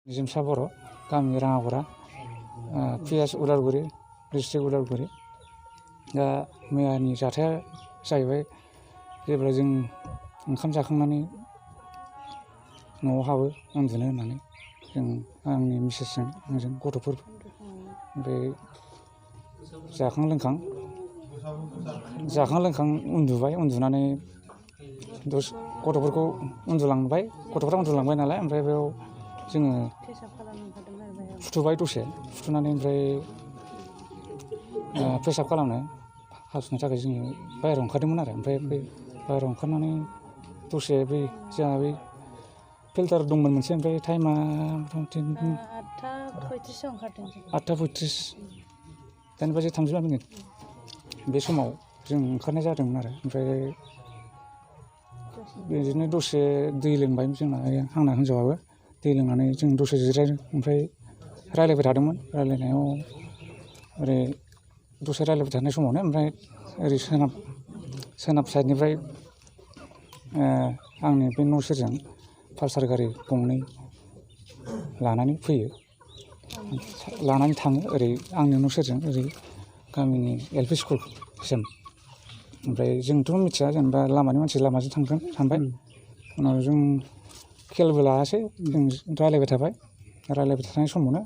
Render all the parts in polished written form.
निजोमसा बर' गामि राङापारा पियास उदालगुरि डिस्ट्रिक्ट उदालगुरि। दा मैयानि जाथाया जाहैबाय जेब्ला जों ओंखाम जाखांनानै न'आव हाबो उन्दुनो होननानै जों आंनि मिसेसजों आंजों गथ'फोर ओमफ्राय जाखां लोंखां उन्दुबाय। उन्दुनानै गथ'फोरखौ गथ'फ्रा उन्दुलांबाय नालाय ओमफ्राय बेयाव जोङो फुथुबाय दसे फुथुनानै ओमफ्राय पेसाब खालामनो हासुनो थाखाय जोङो बाहेरायाव ओंखारदोंमोन आरो ओमफ्राय बे बाहेरायाव ओंखारनानै दसे बै जोंहा बै फिल्टार दंमोन मोनसे ओमफ्राय टाइमा मथा मथि 8:35 8:35 मिनिट बे समाव जों ओंखारनाय जादोंमोन आरो ओमफ्राय बिदिनो दसे दै लोंबाय आंना हिनजावाबो दै लोंनानै जों दसे जिरायदों ओमफ्राय रायज्लायबाय थादोंमोन। रायज्लायनायाव ओरै दसे रायज्लायबाय थानाय समावनो ओमफ्राय ओरै सोनाब साइडनिफ्राय आंनि बे न' सेरजों पालसार गारि गंनै लानानै थाङो ओरै आंनि न' सेरजों ओरै गामिनि LP स्कुलसिम। ओमफ्राय जोंथ' मिथिया जेनेबा लामानि मानसि लामाजों थांगोन सानबाय। उनाव जों खेलबो लायासै जों रायज्लायबाय थानाय समावनो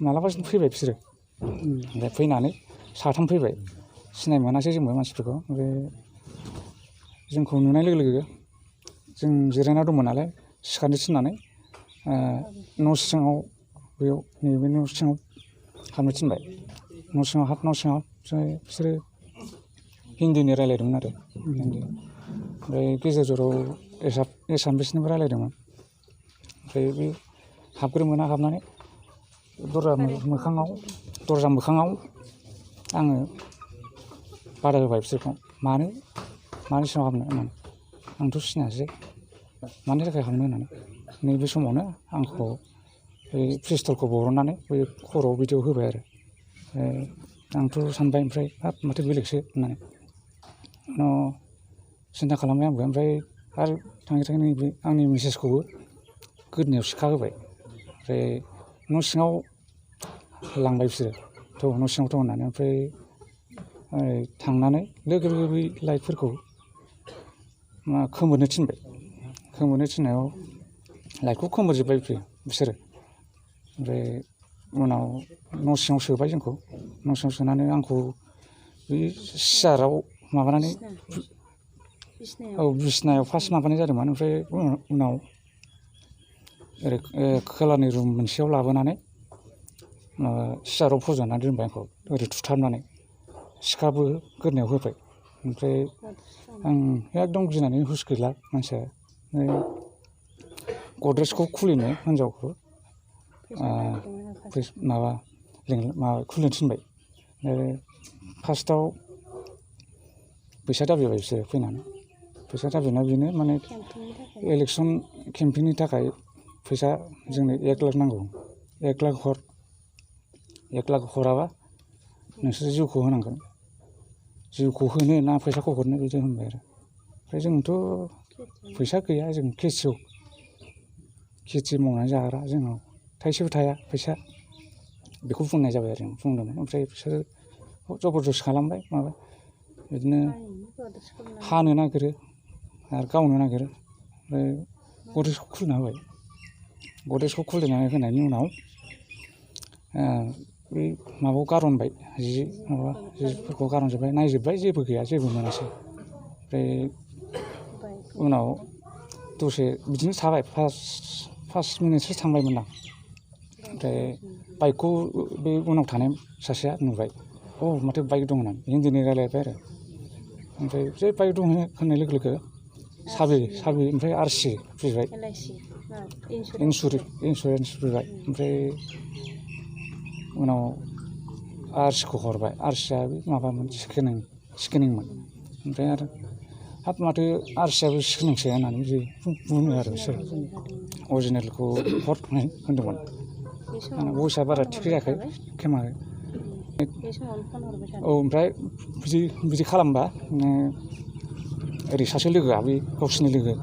मालाबासिनो फैबाय बिसोरो। ओमफ्राय फैनानै साथाम फैबाय सिनाय मोनासै जोंबो मानसिफोरखौ। ओमफ्राय जोंखौ नुनाय लोगो लोगो जों जिरायना दंमोन नालाय सिखारनो थिननानै न' सिङाव नैबे न' सिङाव हाबनो थिनबाय। न' सिङाव हाब बिसोरो हिन्दीनि रायज्लायदोंमोन आरो ओमफ्राय गेजेर जराव एसामिसनिबो रायज्लायदोंमोन। ओमफ्राय बे हाबग्रोमोना हाबनानै दरजा मोखाङाव आङो बादा होबाय बिसोरखौ मानि सिङाव हाबनो होननानै। आंथ' सिनायासै मानि थाखाय हाबनो होननानै। नैबे समावनो आंखौ बे पिस्तलखौ बरननानै बे खर'आव बिदियाव होबाय आरो आंथ' सानबाय ओमफ्राय हाब माथो बेलेगसो होननानै उनाव सिन्था खालामबाय आंबो। ओमफ्राय आरो थाङै नैबे आंनि मिसेसखौबो गोदोनायाव सिखा होबाय। ओमफ्राय न' सिङाव लांबाय बिसोरो न' सिङाव होननानै। ओमफ्राय थांनानै लोगो लोगो बै लाइटफोरखौ खोमोरनो थिनबाय। खोमोरनो थिननायाव लाइटखौ खोमोरजोब्बाय बिसोरो। ओमफ्राय उनाव न' सिङाव सोबाय जोंखौ। न' सिङाव सोनानै आंखौ बै सियाराव माबानानै बिसिनायाव फार्स्ट माबानाय जादोंमोन। ओमफ्राय उनाव ओरै खोलानि रुम मोनसेयाव लाबोनानै सियाराव फज'नानै दोनबाय आंखौ ओरै थुथाबनानै सिखाबो गोदोनायाव होबाय। ओमफ्राय आं एकदम गिनानै हुस गैला मानसिया। गद्रेजखौ खुलिनो हिनजावखौ खुलिनो थिनबाय। फार्स्टआव फैसा दाबिबाय बिसोरो फैनानै। फैसा दाबिनाया बेनो माने इलेकसन केम्पिंनि थाखाय फैसा जोंनो 1 लाख नांगौ। 1 लाख हराबा नोंसोर जिउखौ होनांगोन। जिउखौ होनो ना फैसाखौ हरनो बिदि होनबाय आरो। ओमफ्राय जोंथ' फैसा गैया जों खेथि मावनानै जाग्रा जोंनाव थाइसेबो थाया फैसा बेखौ बुंनाय जाबाय आरो बुंदोंमोन। ओमफ्राय बिसोरो जबरदस्त खालामबाय बिदिनो हानो नागिरो आरो गावनो नागिरो। ओमफ्राय गद्रेजखौ खुलिना होबाय। गद्रेजखौ खुलिनानै होनायनि उनाव बै माबायाव गारहरबाय जिफोरखौ गारहरजोब्बाय नायजोब्बाय जेबो गैया जेबो मोनासै। ओमफ्राय उनाव दसे बिदिनो थाबाय 5 मिनिटसो थांबायमोनदां। ओमफ्राय बाइकखौ बे उनाव थानाय सासेया नुबाय। माथो बाइक दं होननानै हिन्दीनि रायज्लायबाय आरो। ओमफ्राय जे बाइक दं होननाय लोगो लोगो साबि ओमफ्राय RC बिबाय इन्सुरेन्स बिबाय। ओमफ्राय उनाव RCखौ हरबाय। RCआ माबामोन स्केनिंमोन। ओमफ्राय आरो हाब माथो RCआबो स्केनिंसो होननानै बिदि बुङो आरो बिसोरो। अरिजिनेलखौ हर होनदोंमोन। आंना भइसआ बारा थिग जायाखै खोमाहाय। ओमफ्राय बिदि खालामबा ओरै सासे लोगोआ बे गावसिनि लोगो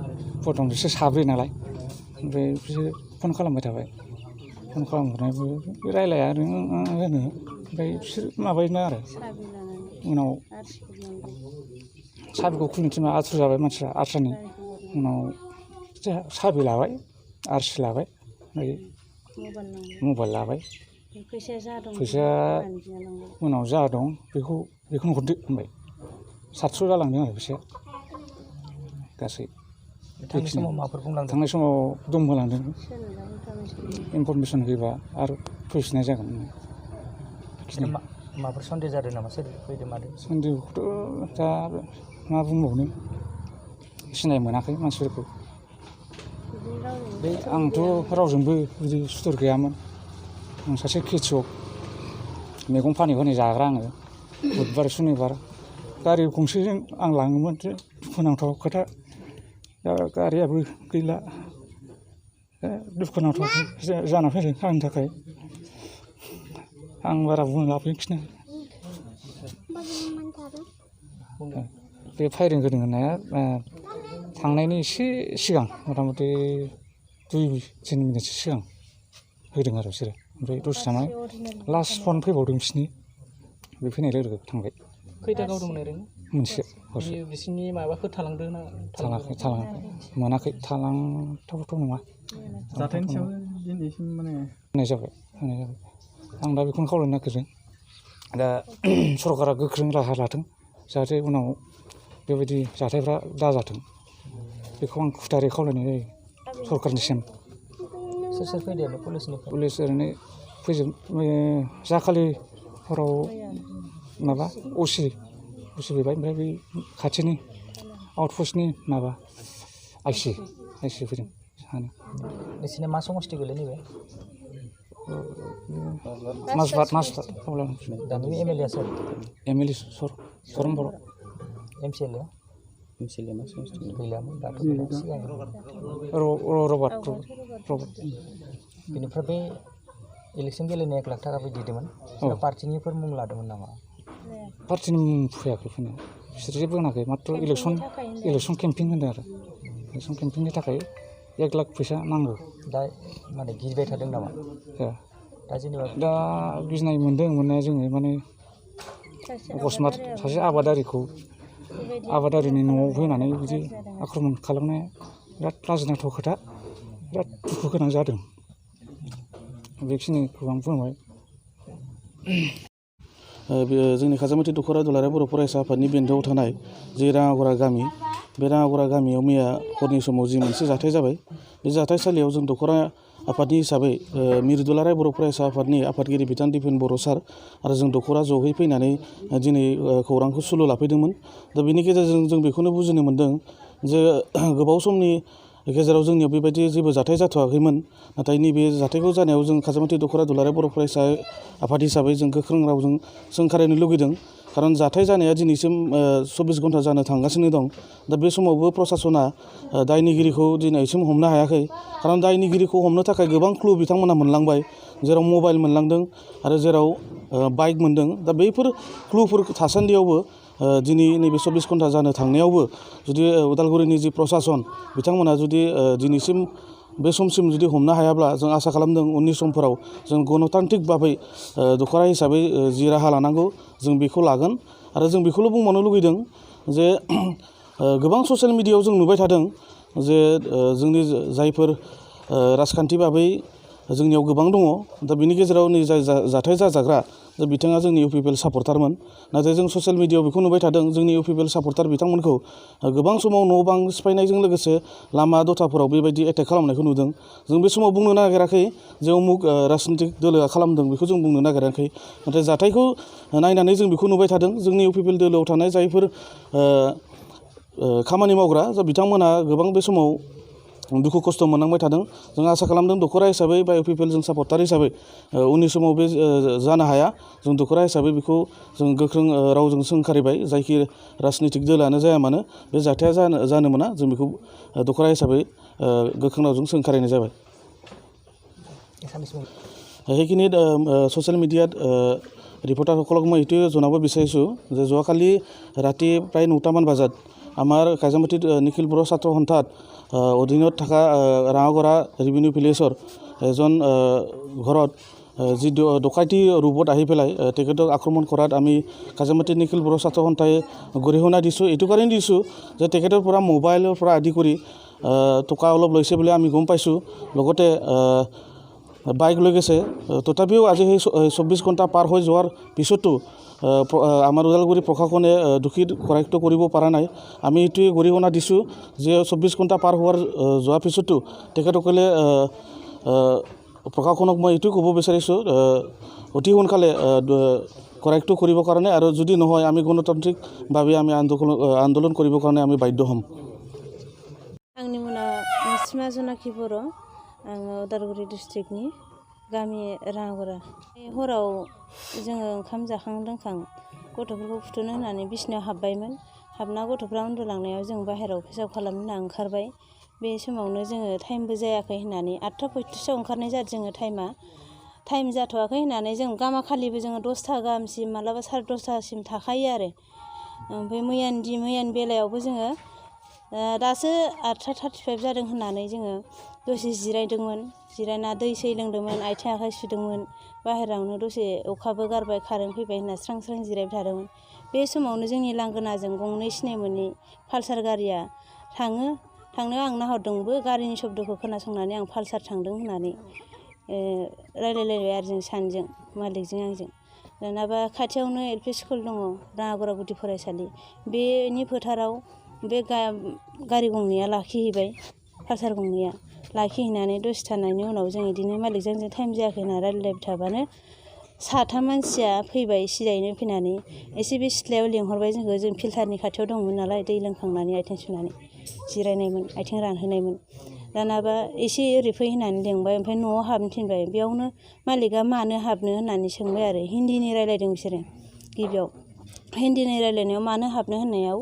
प्रथम बिसोर साब्रै नालाय ओमफ्राय बिसोर फन खालामबाय थाबाय फन खालामहरनायबो रायलाया ओरैनो होनो ओमफ्राय बिसोर माबायोना आरो उनाव साबिखौ खुलिनो थिनबा आथुर जाबाय मानसिफ्रा आथ्रानि उनाव साबि लाबाय आरसि लाबाय ओमफ्राय मबाइल लाबाय फैसाया उनाव जा दं बेखौनो हरदो होनबाय 700 जालांदों आरो फैसाया गासै थांनाय समाव दमहोलांदों इनफरमेसन होयोबा आरो फैफिननाय जागोन माबाफोर सन्देह जादों नामा सोर फैदों मादों सन्देहखौथ' दा मा बुंबावनो सिनाय मोनाखै मानसिफोरखौ आंथ' रावजोंबो बिदि सुथुर गैयामोन आं सासे खेथियक मैगं फानै जाग्रा आङो बुधबार सुनिबार गारि गंसेजों आं लाङोमोन दुखुनांथाव खोथा दा गारियाबो गैला दुखुनांथाव जाना फैदों आंनि थाखाय आं बारा बुंला बेखिनि बे फायरिं होदों होननाया थांनायनि एसे सिगां मथा मथि 2-3 मिनिटसो सिगां होदों आरो बिसोरो ओमफ्राय दसे थानानै लास्ट फन फैबावदों बिसोरनि बे फैनाय लोगो लोगो थांबाय खैथा गावदोंमोन ओरैनो मोनसे बिसोरनि माबाफोर थालांदों ना थालाङाखै मोनाखै थालांथावथ' नङा जाथायनि सायाव दिनैसिम माने होनाय जाबाय आं दा बेखौनो खावलायनो नागिरदों दा सरकारा गोख्रों राहा लाथों जाहाथे उनाव बेबायदि जाथायफ्रा दाजाथों बेखौ आं खुथारै खावलायनाय जायो सरकारनिसिम सोर फैदों पुलिस ओरैनो फैजोब जाखालि हराव माबा असि फैबाय ओमफ्राय बै खाथिनि आउटपस्टनि माबा आइसि फैदों सानै नोंसिना मा समस्ति गोलैयो नैबे माजबाद दानि एमएलए सोर एमएलए सरन बर' एमसिएलए मा समस्ति गैलामोन दाथ' सिगां रबार्ट बेनिफ्राय बे इलेक्सन गेलेनाय 1 लाख थाखा दिदोंमोन पार्टिनिफोर मुं लादोंमोन नामा पार्टिनि मुं फैयाखै फैनाया बिसोर जेबो होनाखै माथ्र' इलेक्सन केम्पिं होनदों आरो इलेक्सन केम्पिंनि थाखाय 1 लाख फैसा नांगौ दा माने गिबाय थादों नामा दा जेनेबा दा गिनाय मोनदों मोननाया जोङो माने अकस्मात सासे आबादारिनि न'आव फैनानै बिदि आक्रमन खालामनाया बिराद लाजिनांथाव खोथा बिराद दुखु गोनां जादों बेखिनिखौ आं बुंबाय जोंनि खाजामाथि दख'रा दुलाराय बर' फरायसा आफादनि बेन्दोआव थानाय जे राङागरा गामि बे राङागरा गामियाव मैया हरनि समाव जि मोनसे जाथाय जाबाय बे जाथायसालियाव जों दख'रा आफादनि हिसाबै मिरु दुलाराय बर' फरायसा आफादनि आफादगिरि बिथां दिपेन बर' सार आरो जों दख'रा जहै फैनानै दिनै खौरांखौ सुलु लाफैदोंमोन दा बेनि गेजेरजों जों बेखौनो बुजिनो मोन्दों जे गोबाव समनि गेजेराव जोंनियाव बेबायदि जेबो जाथाय जाथ'वाखैमोन नाथाय नैबे जाथायखौ जानायाव जों खाजामाथि दख'रा दुलाराय बर' फरायसा आफाद हिसाबै जों गोख्रों रावजों सोंखारिनो लुगैदों खारन जाथाय जानाया दिनैसिम 24 घन्टा जानो थांगासिनो दं दा बे समावबो प्रसासना दायनिगिरिखौ दिनैसिम हमनो हायाखै खारन दायनिगिरिखौ हमनो थाखाय गोबां क्लु बिथांमोना मोनलांबाय जेराव मबाइल मोनलांदों आरो जेराव बाइक मोनदों दा बैफोर क्लुफोर थासान्दियावबो दिनै नैबे 24 घन्टा जानो थांनायावबो जुदि उदालगुरिनि जि प्रसासन बिथांमोना जुदि दिनैसिम बे समसिम जुदि हमनो हायाब्ला जों आसा खालामदों उननि समफोराव जों गणतान्त्रिक भाबै दख'रा हिसाबै जि राहा लानांगौ जों बेखौ लागोन आरो जों बेखौल' बुंबावनो लुगैदों जे गोबां ससियेल मिडियायाव जों नुबाय थादों जे जोंनि जायफोर राजखान्थि भाबै जोंनियाव गोबां दङ दा बिनि गेजेराव नै जाथाय जाजाग्रा दा बिथाङा जोंनि इउपिपिएल सापर्टारमोन नाथाय जों ससियेल मिडियायाव बेखौ नुबाय थादों जोंनि इउपिपिएल सापर्टार बिथांमोनखौ गोबां समाव न' बां सिफायनायजों लोगोसे लामा दथाफोराव बेबायदि एटेक खालामनायखौ नुदों जों बे समाव बुंनो नागिराखै जे उमुक राजनितिक दोलोआ खालामदों बेखौ जों बुंनो नागिराखै नाथाय जाथायखौ नायनानै जों बेखौ नुबाय थादों जोंनि इउपिपिएल दोलोआव थानाय जायफोर खामानि मावग्रा बिथांमोना गोबां बे समाव दुखु खस्थ' मोननांबाय थादों जों आसा खालामदों दख'रा हिसाबै बा इउपिपिएल जों सापर्टार हिसाबै उननि समाव बे जानो हाया जों दख'रा हिसाबै बेखौ जों गोख्रों रावजों सोंखारिबाय जायखि राजनितिक दोलोआनो जाया मानो बे जाथाया जानो मोना जों बेखौ दख'रा हिसाबै गोख्रों रावजों सोंखारिनाय जाबाय সেইখিনি ছ'চিয়েল মিডিয়াত ৰিপৰ্টাৰসকলক মই এইটোৱে জনাব বিচাৰিছোঁ যে যোৱাকালি ৰাতি প্ৰায় 9টামান বজাত আমাৰ কাইজামাটি নিখিল বড়ো ছাত্ৰ সন্থাত অধীনত থকা ৰাঙাগড়া ৰেভিনিউ ভিলেজৰ এজন ঘৰত যি ডকাইতি ৰূপত আহি পেলাই তেখেতক আক্ৰমণ কৰাত আমি কাইজামাটি নিখিল বড়ো ছাত্ৰ সন্থাই গৰিহণা দিছোঁ। এইটো কাৰণে দিছোঁ যে তেখেতৰ পৰা মোবাইলৰ পৰা আদি কৰি টকা অলপ লৈছে বুলি আমি গম পাইছোঁ। লগতে বাইক লৈ গৈছে। তথাপিও আজি সেই 24 ঘণ্টা পাৰ হৈ যোৱাৰ পিছতো আমাৰ ওদালগুৰি প্ৰশাসনে দোষীক কৰায়ত্ব কৰিব পৰা নাই। আমি এইটোৱে গৰিহণা দিছোঁ যে 24 ঘণ্টা পাৰ যোৱাৰ পিছতো তেখেতসকলে প্ৰশাসনক মই এইটোৱে ক'ব বিচাৰিছোঁ অতি সোনকালে কৰায়ত্ব কৰিবৰ কাৰণে, আৰু যদি নহয় আমি গণতান্ত্ৰিকভাৱে আমি আন্দোলন কৰিবৰ কাৰণে আমি বাধ্য হ'ম। आंनि मुङा मुस्रिमा जनाखि बर'। आङो उदालगुरि डिस्ट्रिक्टनि गामि राङागरा। हराव जोङो ओंखाम जाखां लोंखां गथ'फोरखौ फुथुनो होननानै बिसिनायाव हाबबायमोन। हाबना गथ'फ्रा उन्दुलांनायाव जों बाहेरायाव पेसाब खालामनो होनना ओंखारबाय। बे समावनो जोङो टाइमबो जायाखै होननानै 8:35 आव ओंखारनाय जादों जोङो। टाइम जाथ'वाखै होननानै जों गामाखालिबो जोङो 10था गाहामसिम मालाबा 10:30सिम थाखायो आरो। ओमफ्राय मैयानि बेलायावबो जोङो दासो 8:35 जादों होननानै जोङो दसे जिरायदोंमोन। जिरायना दै सै लोंदोंमोन, आथिं आखाइ सुदोंमोन। बाहेरायावनो दसे अखाबो गारबाय, कारेन्ट फैबाय होनना स्रां स्रां जिरायबाय थादोंमोन। बे समावनो जोंनि लांगोनाजों गंनै सिनाय मोनै पालसार गारिया थांनो आं नाहरदोंबो। गारिनि शब्दखौ खोनासंनानै आं पालसार थांदों होननानै रायलायलायबाय आरो जों सानैजों, मालिकजों आंजों। दानाबा खाथियावनो LP स्कुल दङ, राङागरा गुदि फरायसालि। बेनि फोथाराव बे गारि गंनैया लाखिहैबाय, पालसार गंनैया लाखिहैनानै दसे थानायनि उनाव जों बिदिनो मालिकजों जों टाइम जायाखै होनना रायलायलायबाय थाबानो 3 मानसिया फैबाय सिदायैनो फैनानै एसे बे सिथ्लायाव लिंहरबाय जोंखौ। जों फिल्टारनि खाथियाव दंमोन नालाय, दै लोंखांनानै आथिं सुनानै जिरायनायमोन, आथिं रानहोनायमोन। दानाबा एसे ओरै फै होननानै लिंबाय, ओमफ्राय न'आव हाबनो थिनबाय। बेयावनो मालिकआ मानो हाबनो होननानै सोंबाय आरो। हिन्दीनि रायलायदों बिसोरो गिबियाव। हिन्दीनि रायलायनायाव मानो हाबनो होननायाव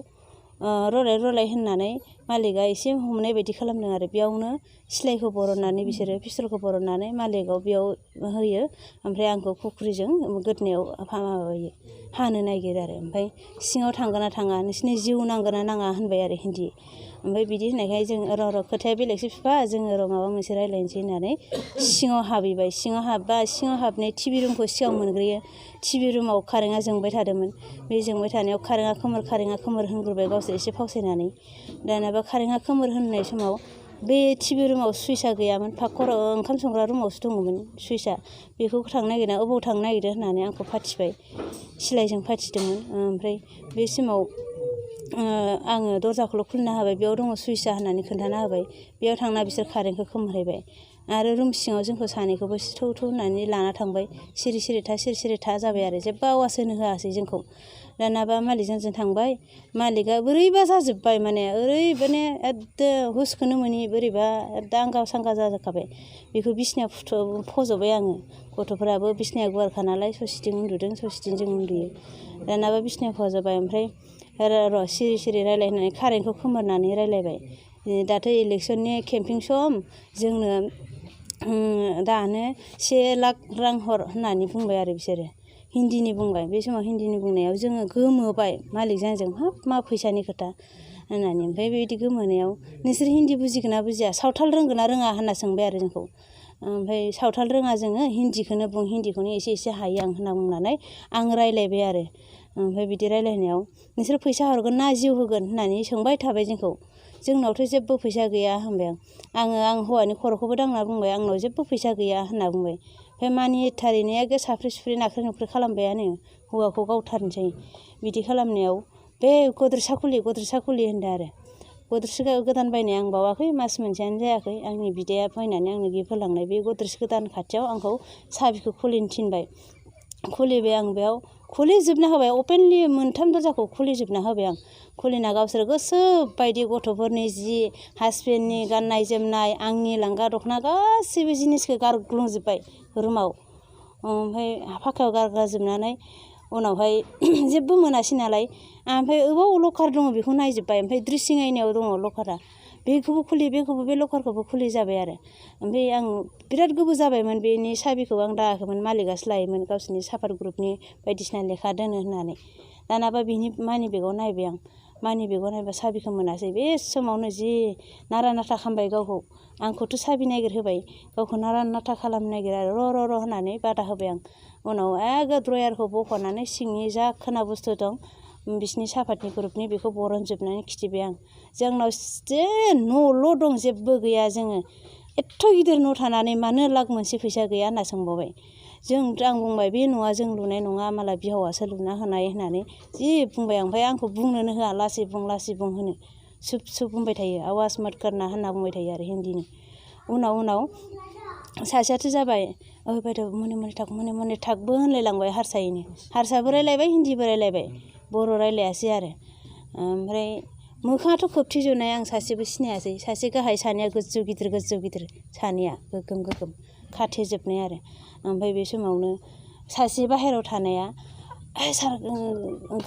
रलाय होननानै मालिकआ एसे हमनाय बायदि खालामदों आरो। बेयावनो सिलाइखौ बरननानै बिसोरो पिस्तलखौ बरननानै मालिकआव बेयाव होयो। ओमफ्राय आंखौ खुख्रिजों गोदनायाव माबायो, हानो नागिरो आरो। ओमफ्राय सिङाव थांगोन ना थाङा, नोंसिनि जिउ नांगोन ना नाङा होनबाय आरो हिन्दी। ओमफ्राय बिदि होननायखाय जों र' खोथाया बेलेगसो बिफा, जोङो माबा मोनसे रायलायनोसै होननानै सिङाव हाबहैबाय। सिङाव हाबनाय टिभि रुमखौ सिगाङाव मोनग्रोयो। टिभि रुमाव कारेन्टआ जोंबाय थादोंमोन। बे जोंबाय थानायाव कारेन्टआ खोमोर होनग्रोबाय गावसोर एसे फावसायनानै। दानाबा कारेन्टआ खोमोर होननाय समाव बे टिभि रुमाव सुइचआ गैयामोन। ओंखाम संग्रा रुमावसो दङमोन सुइचआ। बेखौ थांनो नागिरना अबाव थांनो नागिरदों होननानै आंखौ फाथिबाय, सिलाइजों फाथिदोंमोन। ओमफ्राय बे समाव आङो दरजाखौल' खुलिना होबाय, बेयाव दङ सुइचआ होननानै खोन्थाना होबाय। बेयाव थांना बिसोर कारेन्टखौ खोमोरहैबाय आरो रुम सिङाव जोंखौ सानैखौबो थौ होननानै लाना थांबाय। सिरि था जाबाय आरो। जेबो आवाज होनो होआसै जोंखौ। दानाबा मालिकजों जों थांबाय। मालिकआ बोरैबा जाजोब्बाय, माने एकदम हुसखौनो मोनि, बोरैबा दांगा सांगा जाजोबखाबाय। बेखौ बिसिनायाव फज'बाय आङो। गथ'फोराबो बिसिनाया गुवारखा नालाय, ससेथिं उन्दुदों, ससेथिं जों उन्दुयो। दानाबा बिसिनायाव फज'बाय। ओमफ्राय र' सिरि रायलाय होननानै कारेन्टखौ खोमोरनानै रायलायबाय। दाथ' इलेक्सननि केम्पिं सम, जोंनो दानो 1 लाख रां हर होननानै बुंबाय आरो बिसोरो। हिन्दीनि बुंबाय। बे समाव हिन्दीनि बुंनायाव जोङो गोमोबाय मालिकजों आंजों, हाब मा फैसानि खोथा होननानै। ओमफ्राय बेबायदि गोमोनायाव नोंसोर हिन्दी बुजिगोन ना बुजिया, सावथाल रोंगोन ना रोङा होनना सोंबाय आरो जोंखौ। ओमफ्राय सावथाल रोङा जोङो, हिन्दीखौनो बुं, हिन्दीखौनो एसे हायो आं होनना बुंनानै आं रायलायबाय आरो। ओमफ्राय बिदि रायलायनायाव नोंसोर फैसा हरगोन ना जिउ होगोन होननानै सोंबाय थाबाय जोंखौ। जोंनावथ' जेबो फैसा गैया होनबाय आं हौवानि खर'खौबो दांना बुंबाय, आंनाव जेबो फैसा गैया होनना बुंबाय। ओमफ्राय मानिथारैनो एखे साफ्रे सुफ्रे नाख्रे नुख्रे खालामबायानो, हौवाखौ गावथारनोसै। बिदि खालामनायाव बे गद्रेज खुलि होनदों आरो। गद्रेज गोदान बायनाय आं बावाखै, मास मोनसेयानो जायाखै। आंनि बिदाया फैनानै आंनो गिफ्ट होलांनाय बे गद्रेज गोदान खाथियाव आंखौ साबिखौ खुलिनो थिनबाय। खुलिबाय आं, बेयाव खुलिजोबना होबाय। अपेनलि 3 दरजाखौ खुलिजोबना होबाय आं। खुलिना गावसोर गोसो बायदि गथ'फोरनि जि, हासबेन्डनि गाननाय जोमनाय, आंनि लांगा दख'ना गासैबो जिनिसखौ गारग्लुंजोब्बाय रुमाव। ओमफ्राय फाखायाव गारगारजोबनानै उनावहाय जेबो मोनासै नालाय, ओमफ्राय अबाव लकार दङ बेखौ नायजोब्बाय। ओमफ्राय ड्रेसिं आयनायाव दङ लकारा, बेखौबो खुलि, बे लकारखौबो खुलि जाबाय आरो। ओमफ्राय आं बिराद गोबाव जाबायमोन, बेनि साबिखौ आं दायाखैमोन, मालिकआसो लायोमोन गावसोरनि साफात ग्रुपनि बायदिसिना लेखा दोनो होननानै। दानाबा बिनि मानि बेगाव नायबाय आं, मानि बेगाव नायबा साबिखौ मोनासै बे समावनो जि नारा नाथा खालामबाय गावखौ आंखौथ' साबि नागिरहोबाय गावखौ नारा नाथा खालामनो नागिरो आरो र' होननानै बादा होबाय आं उनाव एगे ड्रयारखौ बख'नानै सिंनि जा खोना बुस्थु दं बिसिनि साफातनि ग्रुपनि बेखौ बरनजोबनानै खिथिबाय आं जोंनाव जे न'ल' दं जेबो गैया जोङो एथ' गिदिर न' थानानै मानो लाख मोनसे फैसा गैया होनना सोंबावबाय आं बुंबाय बे न'आ जों लुनाय नङा मालाय बिहावासो लुना होनाय होननानै जि बुंबाय आं ओमफ्राय आंखौ बुंनोनो होआ लासै बुं होनो सुब बुंबाय थायो आवाज मत करना होनना बुंबाय थायो आरो हिन्दीनि उनाव सासेयाथ' जाबाय ओइ बायद' मने मने थागबो होनलायलांबाय हारसायैनो हारसाबो रायलायबाय हिन्दीबो रायलायबाय बर' रायलायासै आरो ओमफ्राय मोखाङाथ' खोबथेजोबनाय आं सासेबो सिनायासै सासे गाहाय सानैया गोजौ गिदिर सानैया गोगोम खाथेजोबनाय आरो ओमफ्राय बे समावनो सासे बाहेरायाव थानाया सार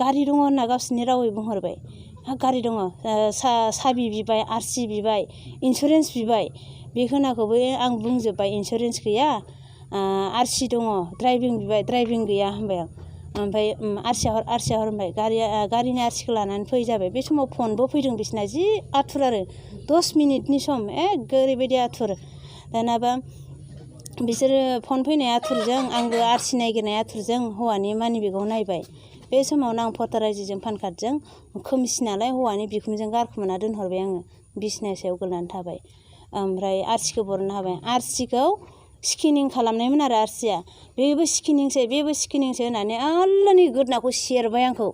गारि दङ होनना गावसोरनि रावै बुंहरबाय गारि दङ साबि बिबाय आरसि बिबाय इन्सुरेन्स बिबाय बे खोनाखौबो आं बुंजोब्बाय इन्सुरेन्स गैया आरसि दङ ड्राइभिं बिबाय ड्राइभिं गैया होनबाय आं ओमफ्राय आरसिया हर होनबाय गारिनि आरसिखौ लानानै फै जाबाय बे समाव फनबो फैदों बिसिना जि आथुर आरो 10 मिनिटनि सम ओरैबायदि आथुर दानाबा बिसोरो फन फैनाय आथुरजों आंबो आरसि नागिरनाय आथुरजों हौवानि मानि बेगाव नायबाय बे समावनो आं भटार आइडिजों पान कार्डजों खोमसि नालाय हौवानि बिखुनजों गारखोमाना दोनहरबाय आङो बिसना सायाव गोलैनानै थाबाय ओमफ्राय आरसिखौ बरननो हाबाय आरसिखौ स्केनिं खालामनायमोन आरो आरसिया बेबो स्केनिंसो होननानै आल्लानि गोदोनाखौ सेरबाय आंखौ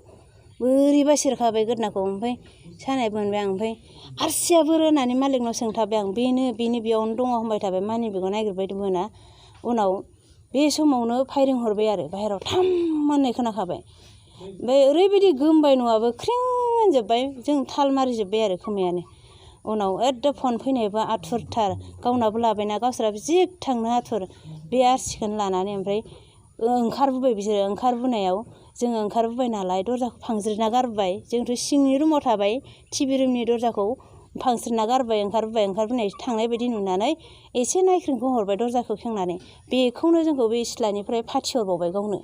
बोरैबा सेरखाबाय गोदोनाखौ ओमफ्राय सानाय मोनबाय आं ओमफ्राय आरसिया बोरो होननानै मालिकनाव सोंथाबबाय आं बेनो बेयावनो दङ होनबाय थाबाय मानि बेगाव नागिरबाय मोना उनाव बे समावनो फायरिं हरबाय आरो बाहेरायाव थाम होननाय खोनाखाबाय ओमफ्राय ओरैबायदि गोमबाय न'आबो ख्रिं होनजोब्बाय जों थाल मारिजोब्बाय आरो खोमायानो उनाव एकदम फन फैनायबो आथुरथार गावनाबो लाबायना गावस्राबो जि थांनो आथुर बे आरसिखौनो लानानै ओमफ्राय ओंखारबोबाय बिसोरो ओंखारबोनायाव जोङो ओंखारबोबाय नालाय दरजाखौ फांज्रिना गारबोबाय जोंथ' सिंनि रुमाव थाबाय टिभि रुमनि दरजाखौ फांस्रिना गारबाय ओंखारबोनाय थांनाय बायदि नुनानै एसे नायख्रिंखौ हरबाय दरजाखौ खेंनानै बेखौनो जोंखौ बे सिथ्लानिफ्राय फाथिहरबावबाय गावनो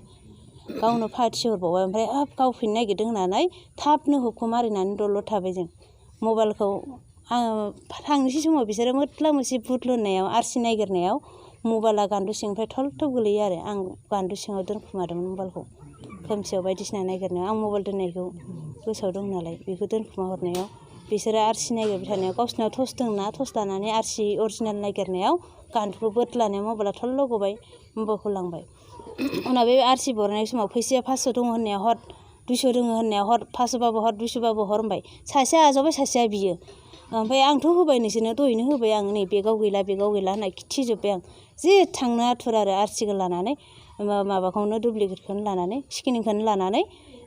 फाथिहरबावबाय ओमफ्राय गावफिननो नागिरदों होननानै थाबनो हुखौ मारिनानै दलद थाबाय जों मबाइलखौ आङो थांनोसै समाव बिसोरो मोथला मोसि भुत लोंनायाव आरसि नागिरनायाव मबाइला गान्दु सिंनिफ्राय थलथब गोलैयो आरो आं गान्दु सिङाव दोनखुमादोंमोन मबाइलखौ खोमसियाव बायदिसिना नागिरनायाव आं मबाइल दोननायखौ गोसोआव दं नालाय बेखौ दोनखुमा हरनायाव बिसोरो आरसि नागिरबाय थानायाव गावसिनाव टर्च दंना टर्च लानानै आरसि अरिजिनेल नागिरनायाव गान्दुखौ बोदलानायाव मबाइला थल्ल' गबाय मबाइलखौ लांबाय उनाव बे आरसि बरनाय समाव फैसाया 500 दङ होननाया हर 200 दङ होननाया हर 500बाबो हर 200बाबो हर होनबाय सासेया आजावबाय सासेया बियो ओमफ्राय आंथ' होबाय नोंसोरनो दहैनो होबाय आं नै बेगाव गैला होनना खिथिजोब्बाय आं जि थांनो आथुर आरो आरसिखौ लानानै माबाखौनो दुप्लिकेटखौनो लानानै स्केनिंखौनो लानानै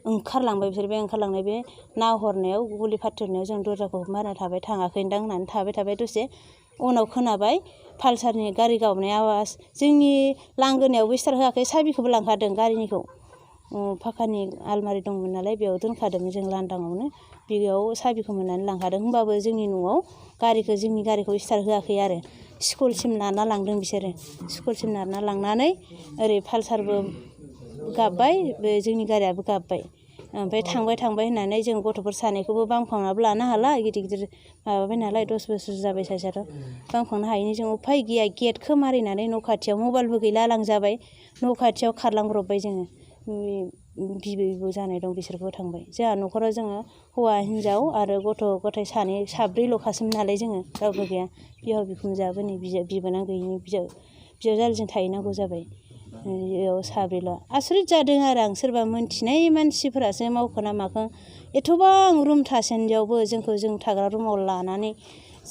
ओंखारलांबाय बिसोर बे ओंखारलांनाय बे नाहरनायाव गुलि फाथिहरनायाव जों दरजाखौ मारिना थाबाय थाङाखैदां होननानै थाबाय दसे उनाव खोनाबाय पालसारनि गारि गाबनाय आवाज जोंनि लांगोनायावबो स्टार्ट होआखै साबिखौबो लांखादों गारिनिखौ फाखानि आलमारि दंमोन नालाय बेयाव दोनखादोंमोन जों लांदाङावनो बेयाव साबिखौ मोननानै लांखादों होमबाबो जोंनि न'आव जोंनि गारिखौ स्टार्ट होआखै आरो स्कुलसिम नारना लांदों बिसोरो स्कुलसिम नारना लांनानै ओरै पालसारबो गाबबाय जोंनि गारियाबो गाबबाय ओमफ्राय थांबाय होननानै जों गथ'फोर सानैखौबो बामखांनाबो लानो हाला गिदिर माबाबाय नालाय 10 बोसोर जाबाय सासेयाथ' बामखांनो हायैनि जों उफाय गैया गेटखौ मारिनानै न' खाथियाव मबाइलबो गैला लांजाबाय न' खाथियाव खारलांब्रबबाय जोङो बिबैबो जानाय दं बिसोरबो थांबाय जोंहा न'खराव जोङो हौवा हिन्जाव आरो गथ' गथाय साब्रैल'खासोमोन नालाय जोङो रावबो गैया बिहाव बिखुनजोआबो नै बिबोनां गैयिनि बिजावजालिजों थाहैनांगौ जाबाय बेयाव साब्रैल' आसरित जादों आरो आं सोरबा मोनथिनाय मानसिफोरासो मावखो ना माखो एथ'बां रुम थासेयावबो जोंखौ जों थाग्रा रुमाव लानानै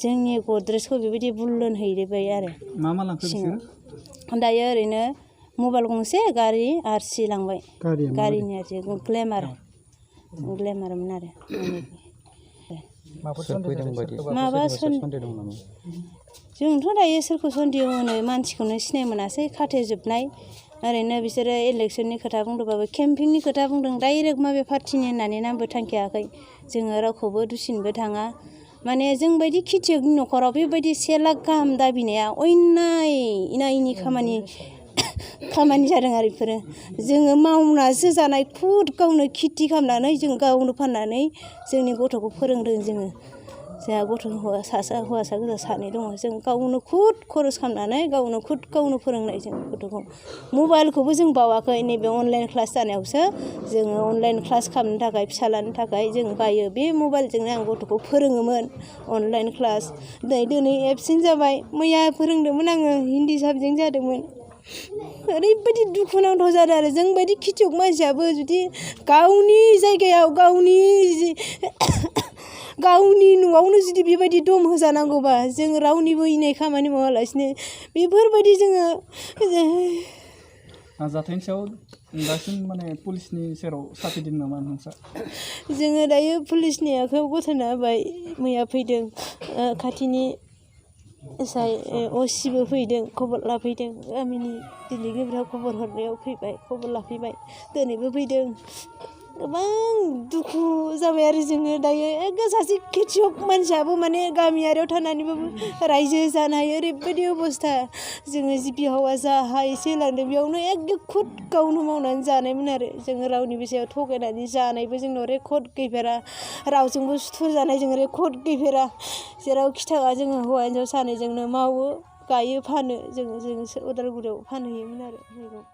जोंनि गद्रेजखौ बेबायदि बुल्लोन हैबाय आरो मा लांखो बिसोरो दायो ओरैनो मबाइल गंसे गारि आरसि लांबाय गारिनि आरसि ग्लेमारमोन आरो जोंथ' दायो सोरखौ सन्देह होनो मानसिखौनो सिनाय मोनासै खाथेजोबनाय ओरैनो बिसोरो इलेक्सननि खोथा बुंदोंबाबो केम्पिंनि खोथा बुंदों डाइरेक्ट माबे पार्टिनि होननानै नामबो थांखियाखै जोङो रावखौबो दुसिनोबो थाङा माने जोंबायदि खेथियकनि न'खराव बेबायदि 1 लाख गाहाम दाबिनाया अयनाय इनायनि खामानि खामानि जादों आरो बेफोरो जोङो मावनासो जानाय खुद गावनो खेथि खालामनानै जों गावनो फाननानै जोंनि गथ'खौ फोरोंदों जोङो जोंहा गथ' हौवासा गोजा सानै दङ जों गावनो खुद खरस खालामनानै गावनो फोरोंनाय जों गथ'खौ मबाइलखौबो जों बावाखै नैबे अनलाइन क्लास जानायावसो जोङो अनलाइन क्लास खालामनो थाखाय फिसालानि थाखाय जों बायो बे मबाइलजोंनो आं गथ'खौ फोरोङोमोन अनलाइन क्लास दिनै एबसेन्ट जाबाय मैया फोरोंदोंमोन आङो हिन्दी साबजेक्ट जादोंमोन ओरैबायदि दुखुनांथाव जादों आरो जोंबायदि खेथियक मानसियाबो जुदि गावनि जायगायाव गावनि न'आवनो जुदि बेबायदि दम होजानांगौबा जों रावनिबो इनाय खामानि मावालासिनो बेफोरबायदि जोङो जाथायनि सायाव दासिम माने पुलिसनि सेराव साफिदों नामा नोंस्रा जोङो दायो पुलिसनि आखायाव गथायना होबाय मैया फैदों खाथिनि असिबो फैदों खबर लाफैदों गामिनि दिलिगिरिफ्रा खबर हरनायाव फैबाय खबर लाफैबाय दिनैबो फैदों गोबां दुखु जाबाय आरो जोङो दायो सासे खेथियक मानसियाबो माने गामियारियाव थानानैबाबो रायजो जानो हायो ओरैबायदि अबस्था जोङो बिहावा जा हा एसे होलांदों बेयावनो एखे खुद गावनो मावनानै जानायमोन आरो जोङो रावनिबो सायाव थगायनानै जानायबो जोंनाव रेकर्ड गैफेरा रावजोंबो सुथुर जानाय जों रेकर्ड गैफेरा जेरावखि थाङा जोङो हौवा हिन्जाव सानैजोंनो मावो गायो फानो जों उदालगुरियाव फानहैयोमोन आरो मैगं